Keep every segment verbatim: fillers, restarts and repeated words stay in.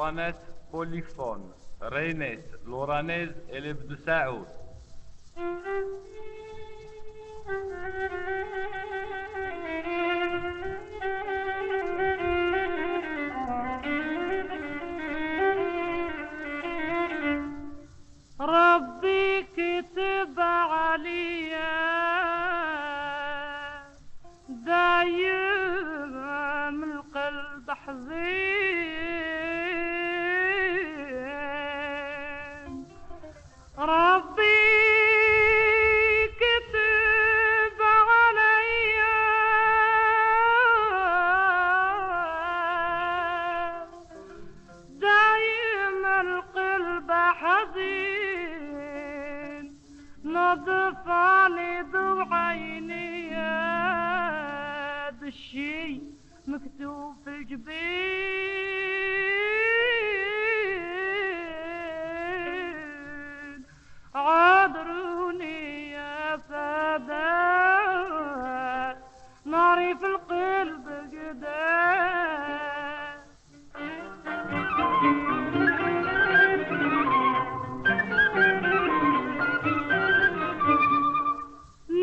Anet Polifon, Reynes, Loranez, Elebdu Saud. Rabbi keteb aliya dayem el-qelb hazin. Rabbi keteb aliya dayem el-qelb hazin. Nadef ali dua eyni, ad-shi mektub fi-l-jibin. Adruni ya Sada, nari fi-l-qelb geda.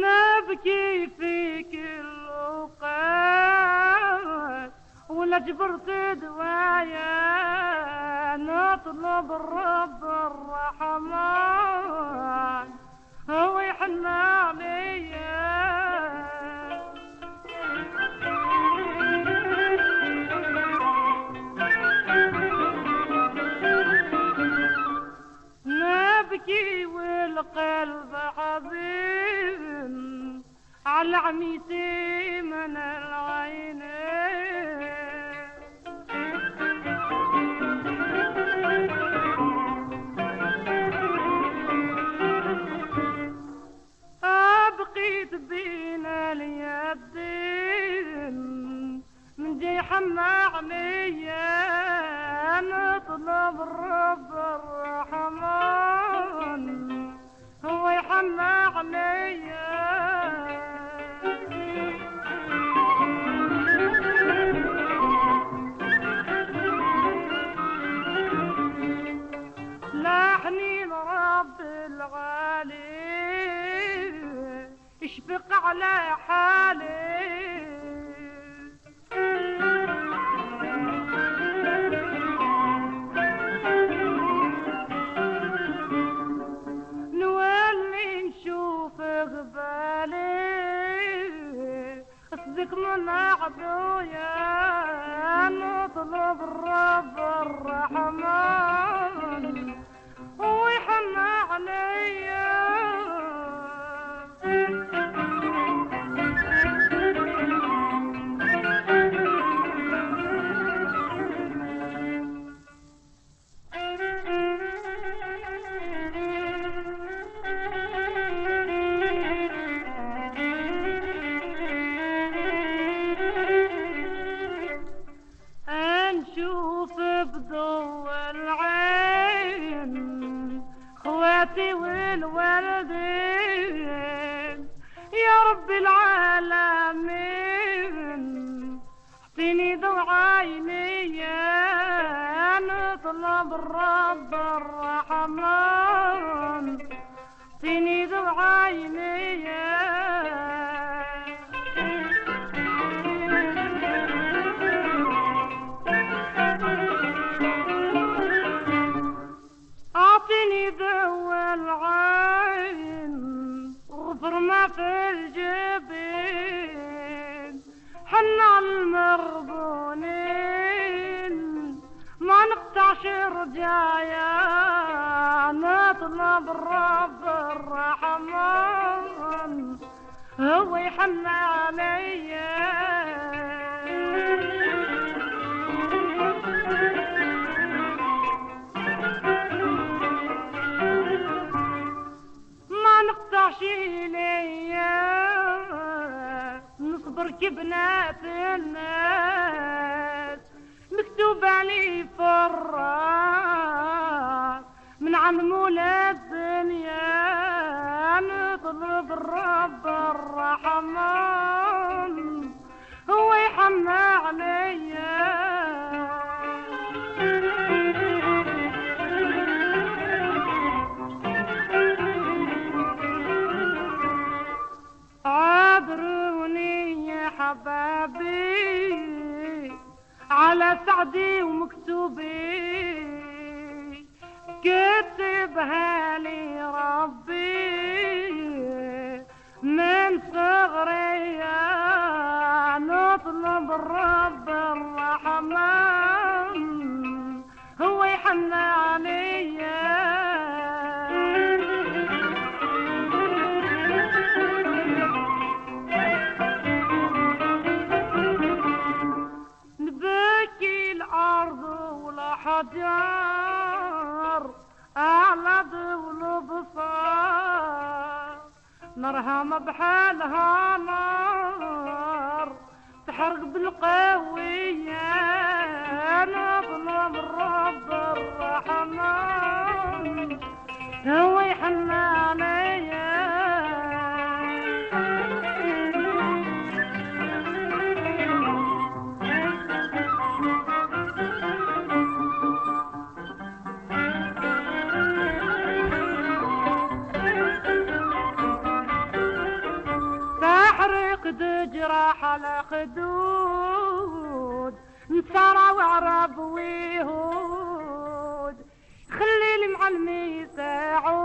Nabki fi kull awqat, wala jbert dewaya, natleb Rabb Rrahman, huwa ihenna aliya. Nabki wal-qelb hazin, ala amiti min al-eyni. Abki bina al-yadayn, min jai ihenna aliya, natleb Rabb Rrahman, huwa ihenna aliya. Lahnin Rabb al-ghali, اشفق على حالي. نولي نشوف قبالي، اصدق من عدويا، نطلب الرب الرحمن. ويحن عليا. انشوف بدو العين خواتي والوالدين، يا رب العالمين، اعطيني دو عينيا، نطلب الرب الرحمن. اعطيني دو عينيا. اعطيني دو العين، غفر ما في الجبين. حنا المغبونين ما نقطعش رجايا، نطلب الرب الرحمن، هو يحن عليا. ما نقطعش ليا، نصبر كبنات الناس، مكتوب علي فراس من عند مولا الدنيا، نطلب الرب الرحمن. هو يحن عليا. كتبها لي ربي من صغري، نطلب الرب الرحمن هو يحن عليا. نبكي الأرض والأحجار على ذي البصار، نارهم بحالها نار تحرق بالقوية. نطلب الرب الرحمن هو يحن عليا. تحرق دجرة على خدود نصارى وعرب ويهود، خلي المعلمين يساعوا.